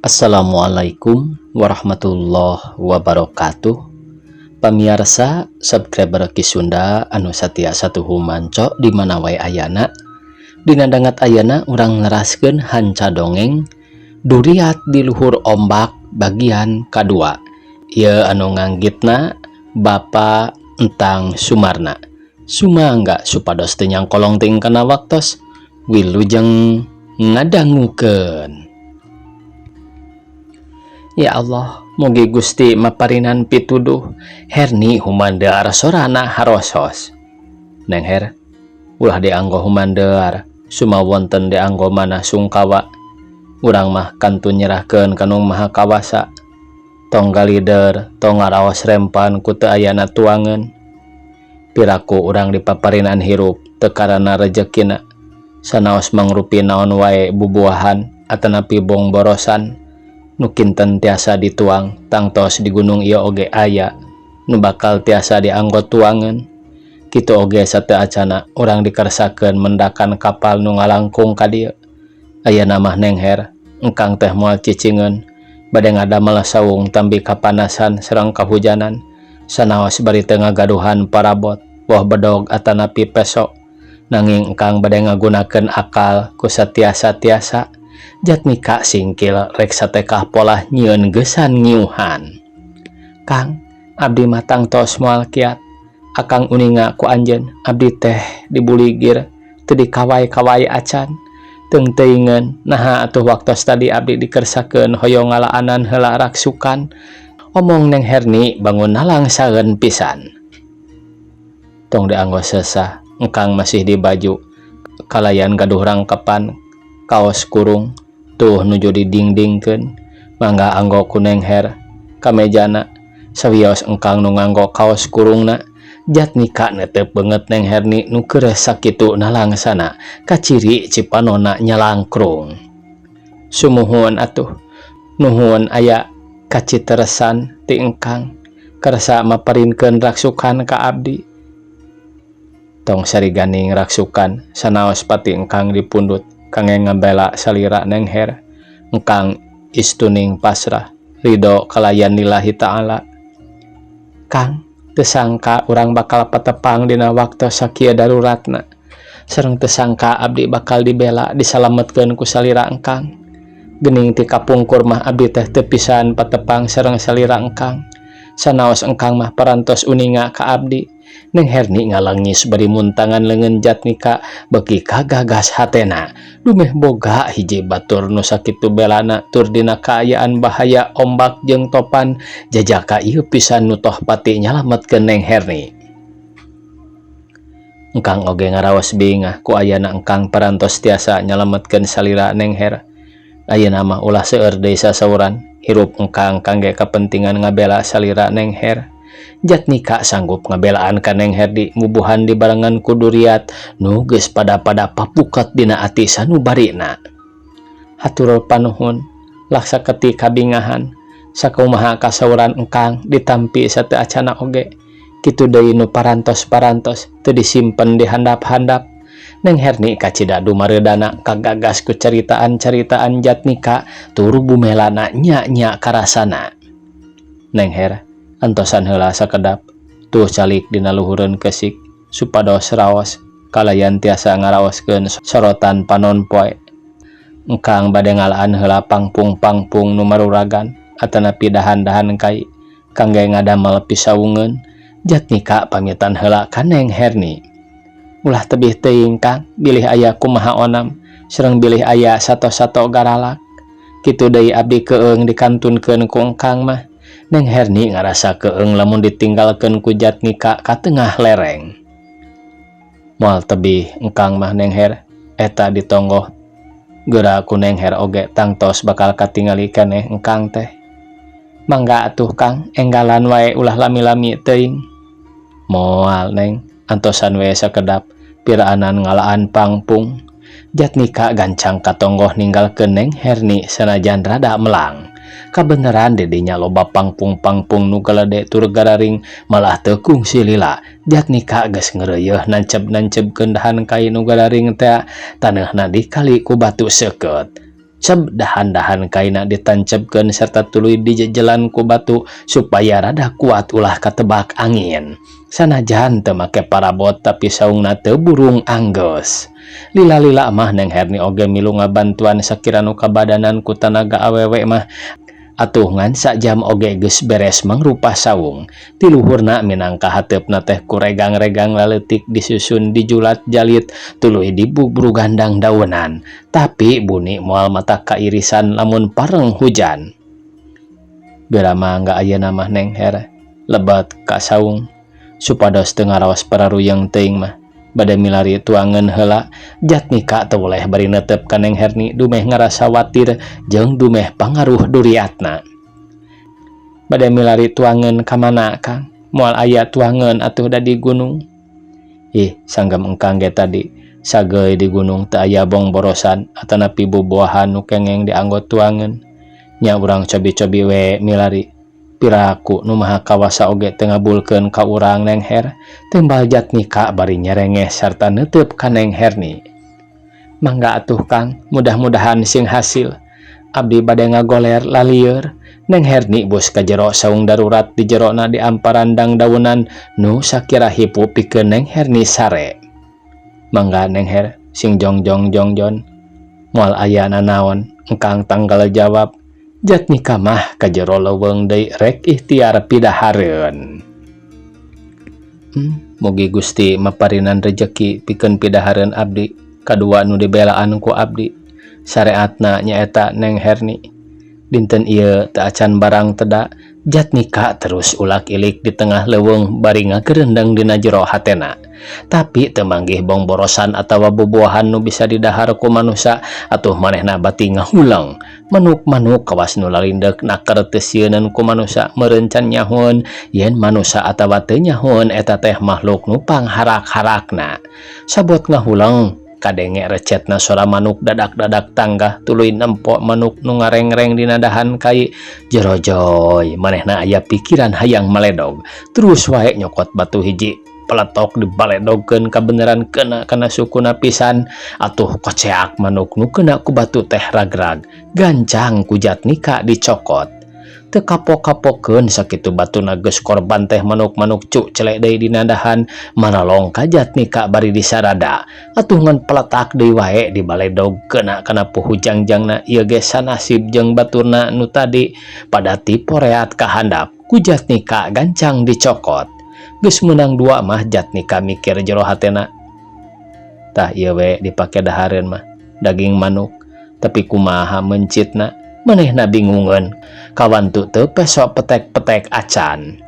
Assalamualaikum warahmatullahi wabarakatuh. Pamiarsa subscriber Ki Sunda anu satia satuhu manco di mana wae ayana. Dina dangat ayana urang neraskeun hanca dongeng Duriat di Luhur Ombak bagian kadua. Ieu anu nganggitna Bapak Entang Sumarna. Sumangga supados teu nyangkolong teuing kana waktos. Wilujeng ngadangukeun. Ya Allah, mugi Gusti maparinan pituduh. Herni humandear sorana harosos. Neng Her, ulah dianggo humandear, sumawonten dianggo manah sungkawa. Urang mah kantun nyerahkeun ka Nu Maha Kawasa. Tong galider, tong ngaraos rempan ku teu ayana tuangeun. Piraku urang dipaparinan hirup teu karana rejekina. Sanaos mangrupi naon wae bubuahan atanapi bongborosan nu kinten tiasa dituang tangtos di gunung ieu oge aya nu bakal tiasa dianggo tuangeun. Kitu oge sateu acana urang dikersakeun mendakan kapal nu ngalangkung ka dieu. Ayeuna mah Neng Her, engkang teh moal cicingeun bade ngadamel saung tambi kapanasan sareng kahujanan sanaos bari teu ngagaduhan parabot boh bedog atanapi peso nanging engkang bade ngagunakeun akal ku satiasa-tiasa. Jatmika singkil rek satekah polah nyieun geusan ngiuhan. Kang, abdi mah tangtos moal kiat. Akang uninga ku anjeun, abdi teh dibuligir teu dikawai-kawai acan. Teung teuingeun naha atuh waktos tadi abdi dikersakeun hoyong ngalaanan heula raksukan. Omong Neng Herni bangun nalangsaeun pisan. Tong dianggo sesah, engkang masih di baju kalayan gaduh rangkepan kaos kurung tuh nuju didingdingkeun. Mangga anggo ku Neng Her kamejana sawios engkang nu nganggo kaos kurungna. Jatmika netep beungeut Neng Herni nu keureuh sakitu nalangsana kaciri cipanona nyalangkrung. Sumuhun atuh, nuhun aya kaciteresan ti engkang kersa maparinkeun raksukan ka abdi. Tong sariganing raksukan sanaos pati engkang dipundut kangge ngabela salira Neng Her. Engkang istuning pasrah ridho kalayan lillahi ta'ala. Kang, teu sangka urang bakal patepang dina waktu sakieu daruratna. Sareng teu sangka abdi bakal dibela disalametkeun ku salira engkang. Geuning ti kapungkur mah abdi teh teu pisan patepang sareng salira engkang. Sanaos engkang mah parantos uninga ka abdi. Neng Herni ngalangis bari muntangan leungeun Jatmika beuki kagagas hatena. Dumeh boga hiji batur nu sakitu belana tur dina kaayaan bahaya ombak jeung topan jajaka ieu pisan nu toh pati nyalametkeun Neng Herni. Engkang oge ngaraos bingah ku ayana engkang parantos tiasa nyalametkeun salira Neng Her. Ayeuna mah ulah seueur deui sasauran, hirup engkang kangge kapentingan ngabela salira Neng Her. Jatmika sanggup ngabelaan ka Neng Herdi mubuhan dibarengan ku duriat nu geus pada-pada papukat dina ati sanubarina. Hatur panuhun, laksa keti kabingahan, sakumaha kasauran engkang ditampi sateu acana oge. Kitu deui nu parantos-parantos teu disimpen di handap-handap. Neng Herni kacida dumareudana kagagas ku caritaan-caritaan Jatmika tur bumelana nya-nya karasana. Neng Her, antosan heula sakedap, tuh calik dina luhureun keusik supados raos kalayan tiasa ngaraoskeun sorotan panon poe. Engkang bade ngalaan heula pangpung-pangpung nu maruragan atanapi dahan-dahan kai kangge ngadamel pisaungeun. Jatmika pamitan heula ka Neng Herni. Ulah tebih teuing Kang, bilih aya kumaha onam sareng bilih aya sato-sato garalak. Kitu deui abdi keung dikantunkeun ku engkang mah. Neng Herni ngarasa keung lamun ditinggalkeun ku Jatmika ka tengah lereng. Moal tebih engkang mah Neng Her, eta ditonggoh. Geura ku Neng Her oge tangtos bakal katingali keneh engkang teh. Mangga atuh Kang, enggalan wae ulah lami-lami teuing. Moal Neng, antosan we sakedap piraanan ngalaan pangpung. Jatmika gancang katonggoh ninggalkeun Neng Herni sanajan rada melang. Kabeneran didinya loba pangpung-pangpung nu galede tur gararing malah teu kungsi lila. Jatmika geus ngeureuyeuh nanceb-nancebkeun dahan kai nu gararing teh taneuhna dikali ku batu seukeut. Ceb dahan-dahan kaina ditancebkeun serta tuluy dijejelan ku batu supaya rada kuat ulah katebak angin. Sanajan teu make parabot tapi saungna teu burung anggeus. Lila-lila mah Neng Herni oge milu ngabantuan sakira nu kabadanan ku tanaga awewe mah. Atuh ngan sajam oge geus beres mangrupa saung. Ti luhurna minangka hateupna teh ku regang-regang laleutik disusun dijulat-jalit tuluy dibubrugan dangdaunan. Tapi buni moal matak kairisan lamun pareng hujan. Geura mangga ayeuna mah Neng Her lebet ka saung supados teu ngaraos pararuyeng teuing mah. Bade milari tuangeun heula Jatmika teu weleh bari neuteup ka Neng Herni dumeh ngarasa watir jeung dumeh pangaruh duriatna. Bade milari tuangeun ka mana Kang? Moal aya tuangeun atuh da di gunung. Ih, sanggem engkang ge tadi sageuy di gunung teu aya bongborosan atanapi bubuahan nu kengeng dianggo tuangeun. Nya urang cobi-cobi we milari. Piraku nu maha kawasa oge teu ngabulkeun ka urang Neng Her, timbal Jatmika bari nyerengeh sarta neuteub ka Neng Herni. Mangga atuh Kang, mudah-mudahan sing hasil. Abdi bade ngagoler lalieur. Neng Herni bus ka jero saung darurat di jerona di amparan dangdaunan nu sakira hipu pikeun Neng Herni sare. Mangga Neng Her, sing jongjong jongjon. Moal aya nanaon, engkang tanggal jawab. Jatmika mah ka jero leuweung deui rek ikhtiar pidahareun. Mugi Gusti maparinan rejeki pikeun pidahareun abdi kadua nu dibelaan ku abdi. Sareatna nyaeta Neng Herni. Dinten ieu teu acan barang teda, Jatmika terus ulak-ilik di tengah leuweung bari ngagerendeng dina jero hatena. Tapi teu manggih bongborosan atawa bubuahan nu bisa didahar ku manusa atuh manehna bati ngahuleng. Manuk-manuk kawas nu lalindeuk naker teu sieuneun ku manusa meureun can nyahoeun yen manusa atawa teu nyahoeun eta teh makhluk nu pangharak-harakna. Sabot ngahuleng kadenge recetna sora manuk dadak-dadak tanggah tuluy nempo manuk nu ngarengreng dina dahan kai. Jerojoy manehna aya pikiran hayang maledog terus wae nyokot batu hiji peletok dibaledogkeun kabeneran kena kana sukuna pisan atuh koceak manuk nu kena ku batu teh ragrag gancang ku Jatmika dicokot. Teu kapok-kapokeun sakitu batuna geus korban teh manuk-manuk cuk celek deui dina dahan maralong ka Jatmika bari disarada atuh ngan peletak deui wae dibaledog kena kana puhujangjangna ieu ge sanasib jeung baturna nu tadi padati poreat ka handap ku Jatmika gancang dicokot. Geus meunang dua mah Jatmika mikir jero hatena. Tah ieu we dipake dahareun mah daging manuk tapi kumaha mencitna manehna bingungeun kawantu teu peso petek-petek acan.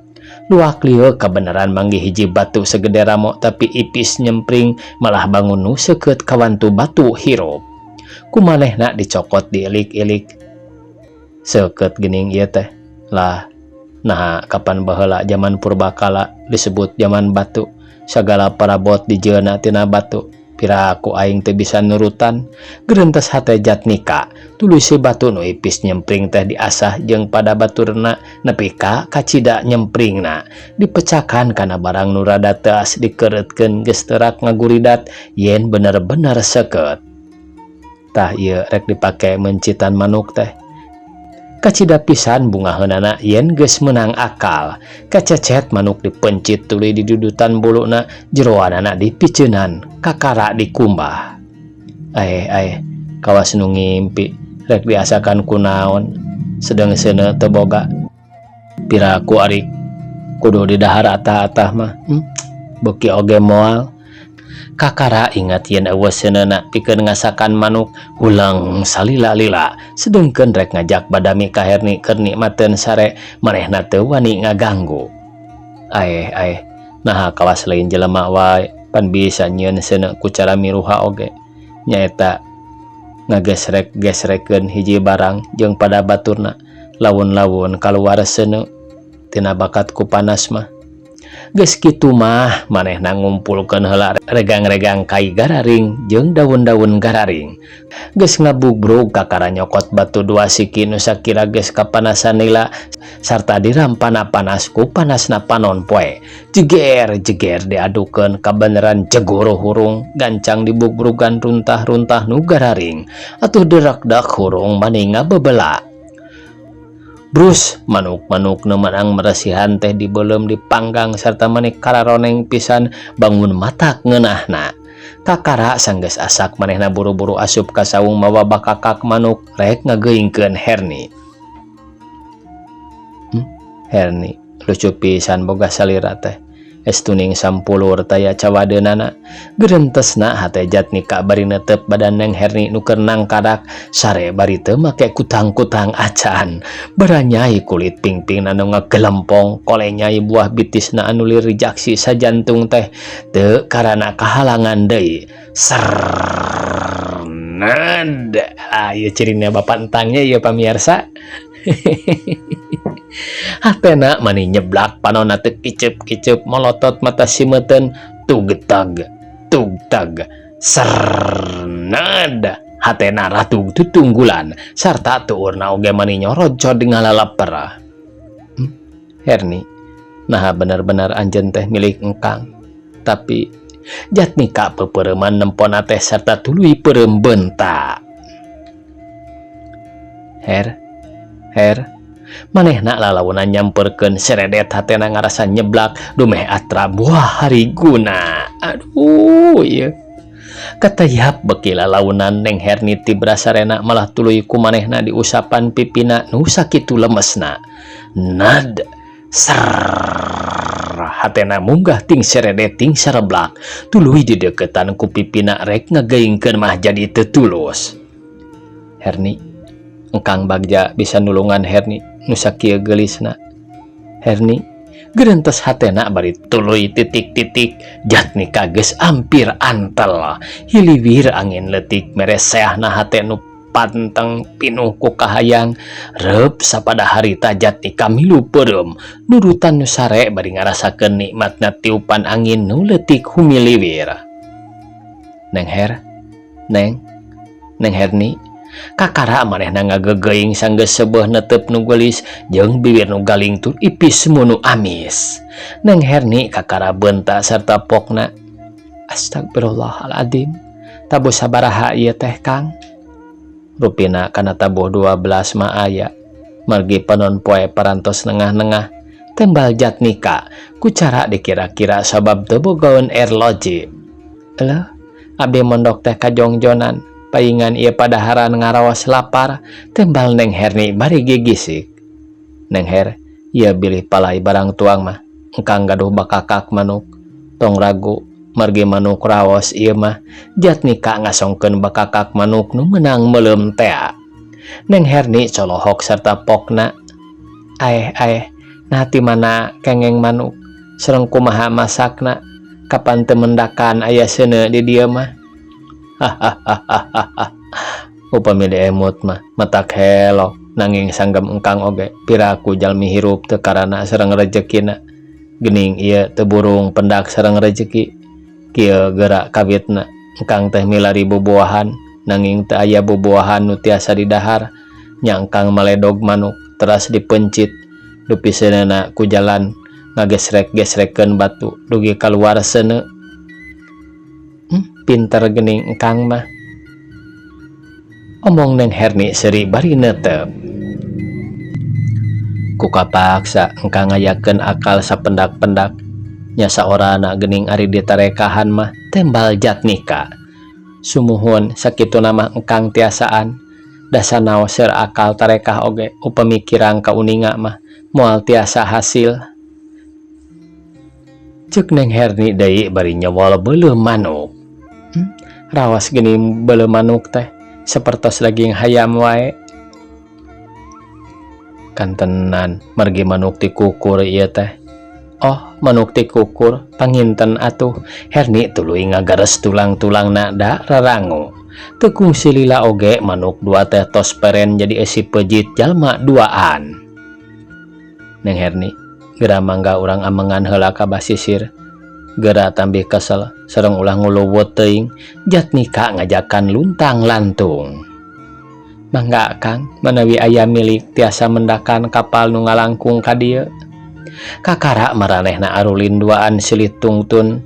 Luak lieu kabeneran manggih hiji batu segede ramo tapi ipis nyempring malah bangun nu seukeut kawantu batu hirup. Kumanehna dicokot diilik-ilik. Seukeut geuning ieu teh. Lah nah kapan baheula zaman purbakala disebut zaman batu sagala parabot dijieunna tina batu piraku aing teu bisa nurutan gerentes hate Jatmika tuluy si batu nu ipis nyempring teh diasah jeung pada baturna nepi ka kacida nyempringna dipecakan kana barang nu rada teas dikereutkeun geus terak ngaguridat yen bener-bener seukeut. Tah ieu rek dipake mencitan manuk teh. Kacida pisan bungaheunana yen geus meunang akal. Kacecet manuk dipencit tuluy didudutan buluna jeroanana dipiceunan kakara dikumbah. Aeh aeh kawas nu ngimpi rek diasakan ku naon sedeng seuneu teu boga. Piraku ari kudu didahar atah-atah mah beuki oge moal. Kakara ingat yen eueuh seuneuna pikeun ngasakan manuk huleng salila-lila sedengkeun rek ngajak badami ka Herni keur nikmateun sare manehna teu wani ngaganggu. Aeh aeh naha kawas lain jelema wae pan bisa nyieun seuneu ku cara miruha oge nyaeta ngagesrek-gesrekeun hiji barang jeung pada baturna laun-laun kaluar seuneu tina bakat ku panas mah. Geus kitu mah manehna ngumpulkeun heula regang-regang kai gararing jeung daun-daun gararing. Geus ngabubrug kakara nyokot batu dua siki nu sakira geus kapanasan lila sarta dirampana panas ku panasna panon poe. Jeger jeger diadukeun kabeneran jegoro hurung gancang dibubrugan runtah-runtah nu gararing. Atuh derakdak hurung mani ngabebela. Brus manuk-manuk nu meunang meresihan teh dibeuleum dipanggang sarta mani kararoneng pisan bangun matak ngeunahna. Kakara sanggeus asak manehna buru-buru asup ka saung mawa bakakak manuk rek ngageuingkeun Herni. Herni lucu pisan boga salira teh. Estuning sampulur taya cawadeunana. Gerentesna hate Jatnika bari netep badan Neng Herni nu keur nangkadak sare bari teu make kutang-kutang acan. Baranyai kulit pingpingna nu ngagelempong kolenyai buah bitisna anu lieur jaksi sajantung teh teu karana kahalangan deui. Srrrr nad. Ah, ieu cirina bapak entangnya ieu pamirsa. Hatena mani nyeblak panonna teu kiceup-kiceup molotot mata simeuten tugtag tugtag srrrr nad. Hatena ratug tutunggulan sarta tuurna oge mani nyorocod ngalaleper. Herni, naha bener-bener anjeun teh milik engkang. Tapi Jatnika pepereuman nempona teh sarta tuluy peureum beunta. Her, her, manehna lalaunan nyamperkeun seredet hatena ngarasa nyeblak dumeh atra buah hariguna. Aduh, ieu. Katayap beki lalaunan Neng Herni tibra sarena malah tuluy ku manehna diusapan pipina nu sakitu lemesna. Nad srrrr hatena munggah ting seredet ting sareblak tuluy dideketan ku pipina rek ngageuingkeun mah jadi teu tulus. Herni, engkang bagja bisa nulungan Herni nu sakieu geulisna. Herni, gerentes hatena bari tuluy titik-titik Jatnika geus ampir antel. Hiliwir angin leutik mere seahna hate nu panteng pinuh ku kahayang reup sapada harita Jatnika milu peureum nurutan nu sare bari ngarasakeun nikmatna tiupan angin nu leutik humiliwir. Neng Her, Neng, Neng Herni, kakara manehna ngagegeuing sanggeus seubeuh netep nu geulis jeung bibir nu galing tur ipis munu amis. Neng Herni kakara beunta sarta pokna. Astagfirullahaladzim, tabuh sabaraha ieu teh Kang? Rupina kana tabuh 12 mah aya. Margi panon poe parantos nengah-nengah. Tembal Jatnika ku cara dikira-kira sabab teu bogaeun erloji. Eleuh, abdi mondok teh kajongjonan. Paingan ieu padaharan ngaraos lapar, tembal Neng Herni bari gigisik. Neng Her, ieu bilih palai barang tuang mah, engkang gaduh bakakak manuk. Tong ragu, margi manuk raos ieu mah. Jatnika ngasongkeun bakakak manuk nu meunang meuleum tea. Neng Herni colohok sarta pokna. Aeh aeh, nah ti mana kengeng manuk? Sareng kumaha masakna? Kapan teu mendakan aya seuneu di dieu mah? Hahaha. Upami diemut mah matak helok nanging sanggem engkang oge piraku jalmi hirup teu karana sareng rejekina. Geuning ieu teu burung pendak sareng rejeki. Kieu geura kawitna engkang teh milari bubuahan nanging teu aya bubuahan nu tiasa didahar. Nya engkang maledog manuk teras dipencit dupi seuneuna ku jalan ngagesrek-gesrekeun batu dugi kaluar seuneu. Pinter geuning engkang mah. Omong Neng Herni seuri bari neuteup. Ku kapaksa engkang ngayakeun akal sapendak-pendak. Nya saorana geuning ari ditarekahan mah tembal Jatnika. Sumuhun sakituna mah engkang tiasaan. Da sanaos seur akal tarekah oge upami kirang kauninga mah moal tiasa hasil. Ceuk Neng Herni deui bari nyewol beuleum manuk. Raos geuning beuleum manuk teh sapertos daging hayam wae. Kantenan margi manuk ti kukur ieu teh. Oh, manuk ti kukur panginten atuh. Herni tuluy ngagares tulang-tulangna da rarangu. Teu kungsi lila oge manuk dua teh tos peren jadi esi pejit jalma duaan. Neng Herni, Geura mangga urang amengan heula ka basisir. Geura tambih kesel sareng ulah nguluwut teuing, Jatnika ngajakan luntang lantung. Mangga Kang, manawi aya milik tiasa mendakan kapal nu ngalangkung ka dieu. Kakara maranehna arulin duaan silih tungtun.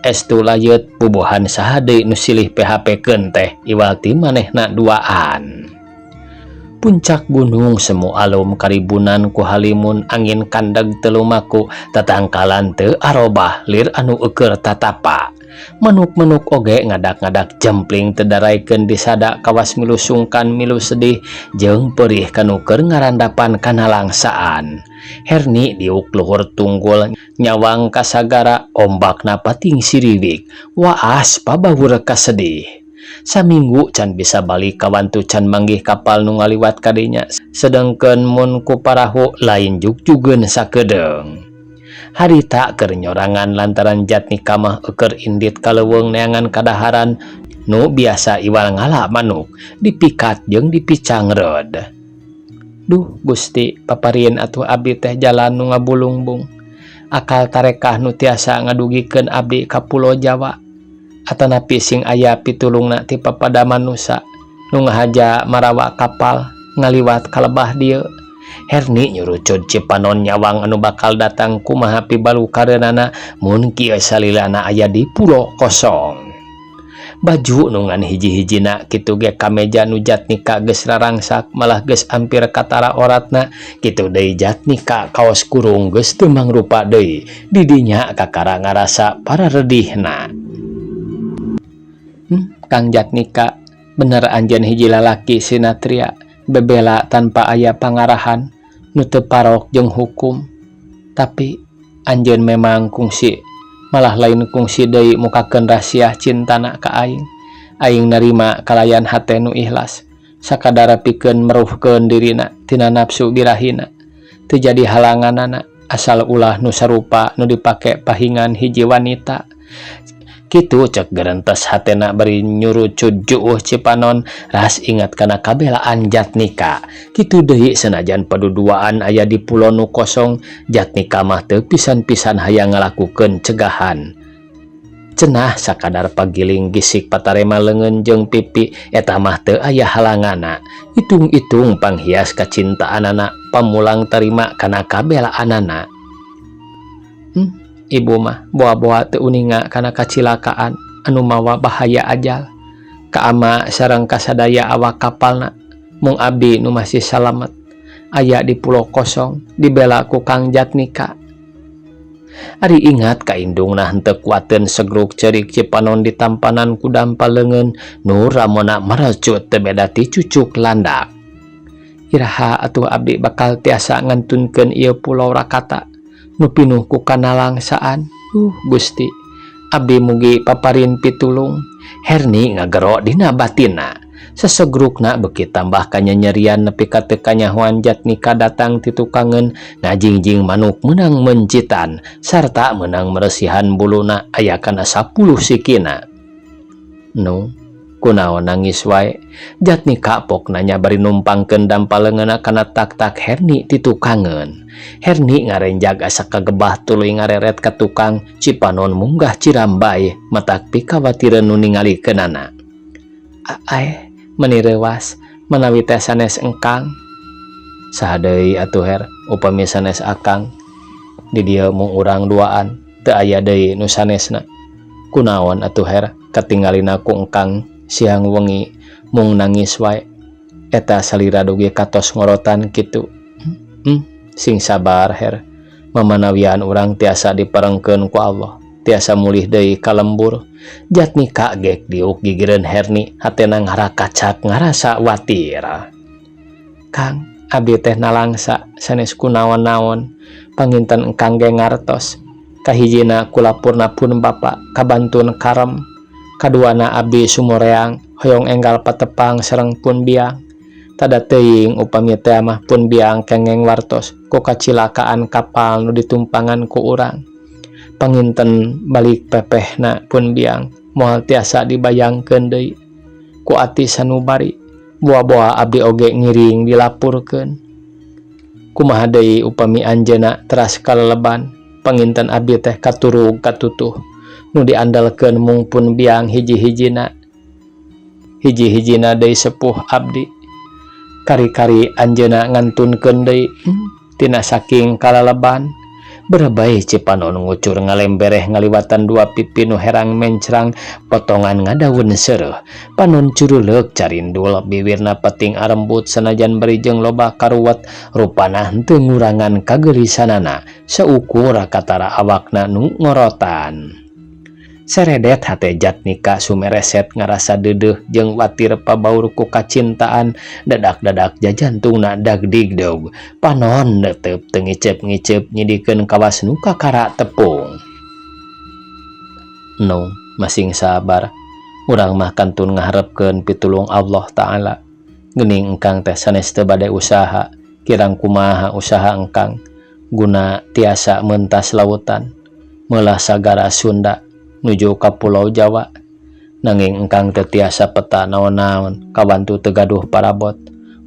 Estu layeut bubuhan saha deui nu silih PHP-keun teh iwal ti manehna duaan. Puncak gunung semu alum karibunan ku halimun angin kandeg teu lumaku tatangkalan teu arobah lir anu eueur tatapa. Manuk-manuk oge ngadak-ngadak jempling teu daraikeun disada kawas milu sungkan milu sedih jeung perih kanu keur ngarandapan kanalangsaan. Herni diuk luhur tunggul nyawang ka sagara ombakna pating siriwik waas pabawur kasedih. Saminggu can bisa balik kawantu can manggih kapal nu ngaliwat kadinya sedengkeun mun ku parahu lain jugjugeun sakedeung. Harita keur nyorangan lantaran Jatnika mah eueur indit ka leuweung neangan kadaharan nu biasa iwal ngala manuk dipikat jeung dipicangreud. Duh Gusti, paparieun atuh abdi teh jalan nu ngabulungbung. Akal tarekah nu tiasa ngadugikeun abdi ka pulo Jawa. Atanapi sing aya pitulungna ti papada manusa nu ngahaja marawa kapal ngaliwat ka lebah dieu. Herni nyurucud cipanon nyawang anu bakal datang kumaha pibalukareunana mun kieu salilana aya di pulo kosong. Baju nu ngan hiji-hijina kitu ge kameja nu Jatnika geus rarangsak malah geus ampir katara oratna kitu deui Jatnika kaos kurung geus teu mangrupa deui didinya kakara ngarasa pararedihna. Kang Jatnika bener anjeun hiji lalaki sinatria bebela tanpa aya pangarahan nu teu parok jeung hukum. Tapi anjeun memang kungsi malah lain kungsi deui mukakeun rahasia cintana ka aing. Aing narima kalayan hate nu ikhlas sakadar pikeun meruhkeun dirina tina nafsu birahina. Teu jadi halanganana asal ulah nu sarupa nu dipake pahingan hiji wanita. Kitu cek gerentes hatena bari nyurucud juuh cipanon ras ingat kana kabelaan Jatnika. Kitu deui senajan paduduaan aya di pulo nu kosong Jatnika mah teu pisan-pisan hayang ngalakukeun cegahan. Cenah sakadar pagiling gisik patarema leungeun jeung pipi eta mah teu aya halangana. Itung-itung panghias kacintaanana pamulang tarima kana kabelaanana. Ibu mah boa-boa teu uninga kana kacilakaan anu mawa bahaya ajal. Ka ama sareng kasadaya awak kapalna mung abdi nu masih salamet aya di pulo kosong dibela ku Kang Jatnika. Ari ingat ka indungna henteu kuateun segruk ceurik cipanon ditampanan ku dampa leungeun nu ramona maracut teu beda ti cucuk landak. Iraha atuh abdi bakal tiasa ngantunkeun ieu pulo Rakata nu pinuh ku kanalangsaan. Gusti, abdi mugi paparin pitulung. Herni ngagero dina batinna. Sesegrukna beuki tambah kanyanyerian nepi ka teu kanyahoan Jatnika datang ti tukangeun ngajingjing manuk meunang mencitan sarta meunang meresihan buluna aya kana 10 sikina. Nu kunaon nangis wae? Jatnika pok nanya bari numpangkeun dampa leungeunna kana tak-tak Herni ti tukangeun. Herni ngarenjag asa kagebah tuluy ngareret ka tukang cipanon munggah cirambay matak pikawatireun nu ningalikeunana. Ae meuni reuwas manawi teh sanes engkang. Saha deui atuh Her upami sanes akang. Di dieu mung urang duaan teu aya deui nu sanesna. Kunaon atuh Her katingalina ku engkang siang wengi mung nangis wae. Eta salira dugi katos ngorotan kitu. Sing sabar Her. Mamanawian urang tiasa diparengkeun ku Allah, tiasa mulih deui ka lembur. Jatnika gek diuk gigireun Herni hatena ngarakacak ngarasa watir. Kang, abdi teh nalangsa sanes kunaon-naon. Panginten engkang ge ngartos. Kahijina kulapurna pun bapa kabantun karem. Kaduana abdi sumoreang hoyong enggal patepang sareng pun biang. Tada teuing upami teh mah pun biang kengeng wartos ku kacilakaan kapal nu ditumpangan ku urang. Panginten balik pepehna pun biang moal tiasa dibayangkeun deui ku ati sanubari. Boa-boa abdi oge ngiring dilapurkeun. Kumaha deui upami anjeunna teras kaleleban, panginten abdi teh katurug katutuh. Nu diandalkeun mung pun biang hiji-hijina. Hiji-hijina deui sepuh abdi. Kari-kari anjeunna ngantunkeun deui tina saking kalaleban. Berebay cipanon ngucur ngalembereh ngaliwatan dua pipi nu herang mencrang potongan ngadaun seureuh. Panon curuleuk carindul, biwirna peting arembut sanajan bari jeung loba karuwet, rupana henteu ngurangan kageulisanana saukur katara awakna nu ngorotan. Seredet hate Jatnika sumereset ngarasa deudeuh jeung watir pabaur ku kacintaan, dadak-dadak jajantungna dagdigdog, panon neuteup teu ngiceup-ngiceup nyidikeun kawas nu kakara tepung. Nung, masing sabar, urang mah kantun ngaharepkeun pitulung Allah Ta'ala. Geuning engkang teh sanes teu bade usaha, kirang kumaha usaha engkang guna tiasa mentas lautan, meulah sagara Sunda nuju ka pulau Jawa. Nanging engkang teu tiasa peta naon-naon kawantu teu gaduh parabot.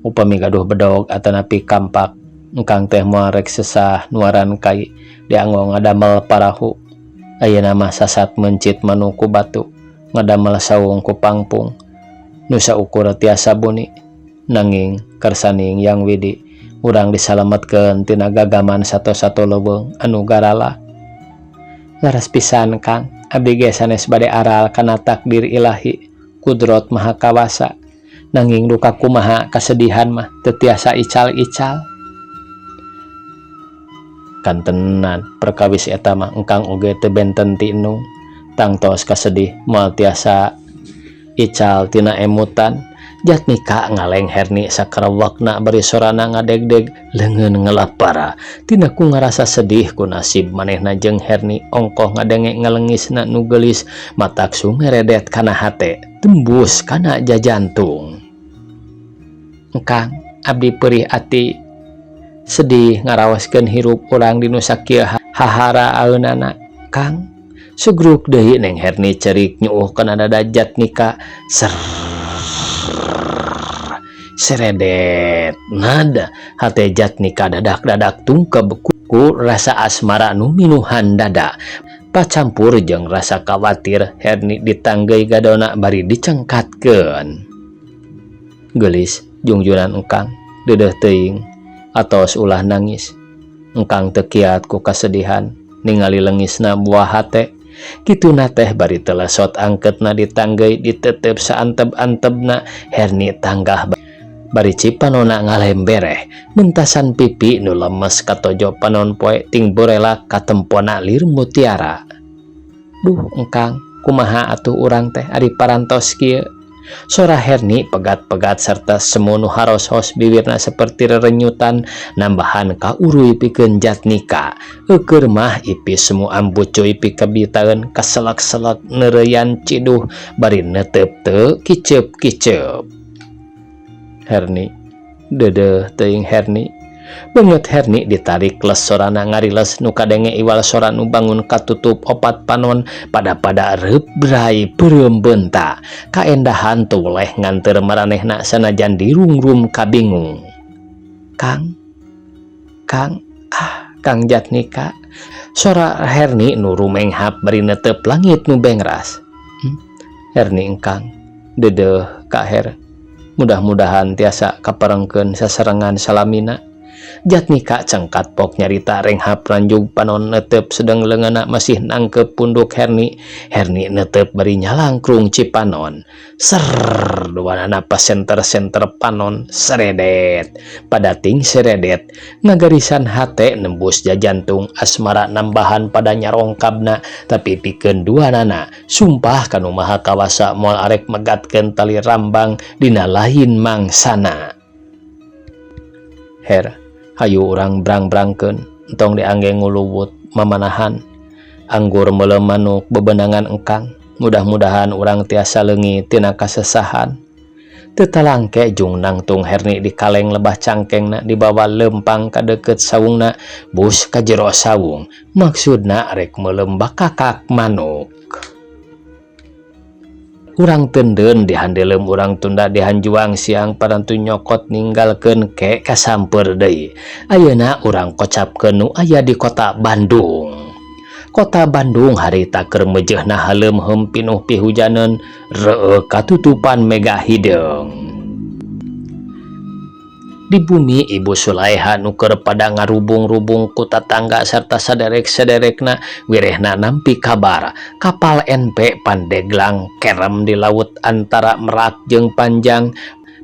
Upami gaduh bedog atanapi kampak, engkang teh moal rek sesah nuaran kai dianggo ngadamel parahu. Ayeuna mah sasat meuncit manuk ku batu, ngadamel saung ku pangpung nu saukur tiasa buni. Nanging kersaning Yang Widi, urang disalametkeun tina gagaman sato-sato leuweung anu garala. Leres pisan, Kang, abdi ge sanes bade aral kana takdir ilahi, kudrot maha kawasa. Nanging duka kumaha kasedihan mah teu tiasa ical-ical. Kantenan perkawis eta mah engkang oge teu benten ti Enung. Tangtos kasedih moal tiasa ical tina emutan. Jatnika ngaleng Herni sakarewekna bari sorana ngadegdeg, leungeun ngelapara tina ku ngarasa sedih ku nasib manehna jeung Herni. Ongkoh ngadenge ngalengisna nu geulis matak sumeredet kana hate, tembus kana jajantung. Engkang, abdi perih ati, sedih ngaraoskeun hirup urang di nu sakieu hahara aeunana, Kang. Sugruk deui Neng Herni cerik nyuuh kana dada Jatnika. Ser seredet nada hate Jatnika dadak-dadak tungkeb ku rasa asmara nu minuhan dada, pacampur jeung rasa kawatir. Herni ditanggeuy gadona bari dicengkatkeun. Geulis jungjunan engkang, deudeuh teuing, atos ulah nangis. Engkang teu kiat ku kasedihan ningali lengisna buah hate. Kituna teh bari telesot angketna ditanggeuy, ditetep saanteb-antebna. Herni tanggah bari cipanona ngalembereh mentasan pipi nu lemes katojo panon poe ting borelak katempona lir mutiara. Duh engkang, kumaha atuh urang teh ari parantos kieu? Sora Herni pegat-pegat serta semu nu haroshos, bibirna seperti rerenyutan nambahan kauruy pikeun Jatnika. Eukeur mah ipis semu ambucuy pikabitaeun, kaselak-selak neureuyan ciduh bari neuteup teu kiceup-kiceup. Herni, deudeuh teuing Herni. Beungeut Herni ditarik les, sorana ngariles nu kadenge iwal sora nu bangun katutup opat panon pada-pada reubray peureum beunta. Kaendahan teu weleh nganteur maranehna sanajan dirungrum kabingung. Kang, Kang, ah, Kang Jatnika, sora Herni nu rumenghap bari neuteup langit nu bengras. Herni engkang, deudeuh ka Her, mudah-mudahan tiasa kaparengkeun sasarengan salamina. Jatnika cengkat pok nyarita renghap ranjug panon neuteup sedeng leungeunna masih nangkep punduk Herni. Herni neuteup bari nyalangkrung cipanon. Ser, duanana pasenter-senter panon. Seredet padating seredet ngagarisan hate nembus jajantung, asmara nambahan pada nyarongkabna. Tapi pikeun duanana, sumpah kanu maha kawasa moal arek megatkeun tali rambang dina lain mangsana. Her, hayu urang brang-brangkeun, entong diangge nguluwut mamanahan anggur meuleum manuk bebenangan engkang. Mudah-mudahan urang tiasa leungit tina kasesahan. Teu talangke jung nangtung Herni di kaleng lebah cangkengna, dibawa lempang ka deukeut saungna, bus ka jero saung, maksudna rek meuleum bakakak manuk. Urang teundeun di handeuleum urang tunda di hanjuang siang parantu nyokot ninggalkeun ke kasampeur deui. Ayeuna urang kocapkeun nu aya di kota Bandung. Kota Bandung harita keur meujeuhna haleumheum pinuh pihujaneun reueuh katutupan mega hideung. Di bumi Ibu Sulaeha nu keur pada ngarubung-rubung ku tatangga sarta saderek-saderekna wirehna nampi kabar kapal NP Pandeglang kerem di laut antara Merak jeung Panjang.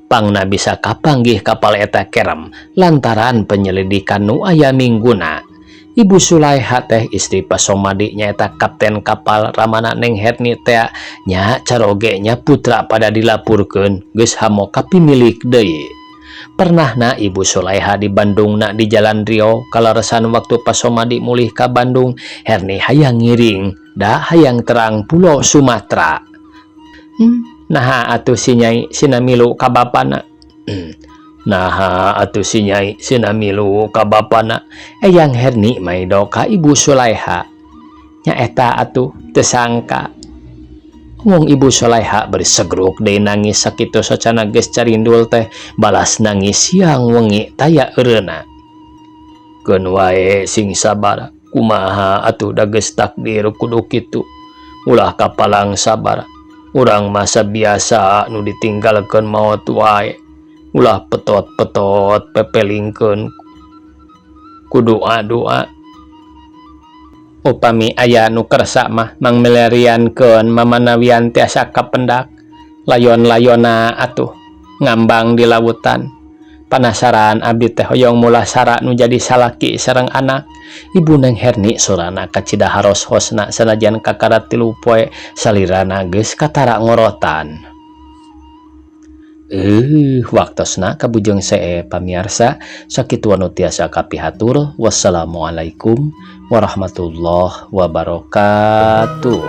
Pangna bisa kapanggih kapal eta kerem lantaran penyelidikan nu aya mingguna. Ibu Sulaeha teh istri Pak Somadi, nyaeta kapten kapal, ramana Neng Herni tea nya, caroge nya putra pada dilapurkeun geus hamo ka pimilik deui. Pernah na Ibu Sulaeha di Bandung na di Jalan Rio kaleresan waktu Pak Somadi mulih ka Bandung, Herni hayang ngiring da hayang terang Pulau Sumatera. Naha atuh si Nyai sina milu ka bapana? Naha atuh si Nyai sina milu ka bapana? Eyang Herni maido ka Ibu Sulaeha. Nyaeta atuh teu sangka. Ngomong Ibu Sulaeha bari segruk deui nangis sakitu socana geus carindul teh balas nangis siang wengi taya eureuna. Keun wae, sing sabar, kumaha atuh da geus takdir kudu kitu. Ulah kapalang sabar. Urang masa biasa nu ditinggalkeun maot wae. Ulah petot-petot, pepelingkeun ku doa-doa. Upami aya nu kersa mah mangmilariankeun mamanawian tiasa kapendak layon-layonna atuh ngambang di lautan. Panasaran abdi teh hoyong mulasara nu jadi salaki sareng anak. Ibu Neng Herni sorana kacida haros-hosna sanajan kakara 3 poe salirana geus katara ngorotan. Waktosna kabujeng see, pamiarsa. Sakitu anu tiasa kapihatur. Wassalamualaikum warahmatullahi wabarakatuh.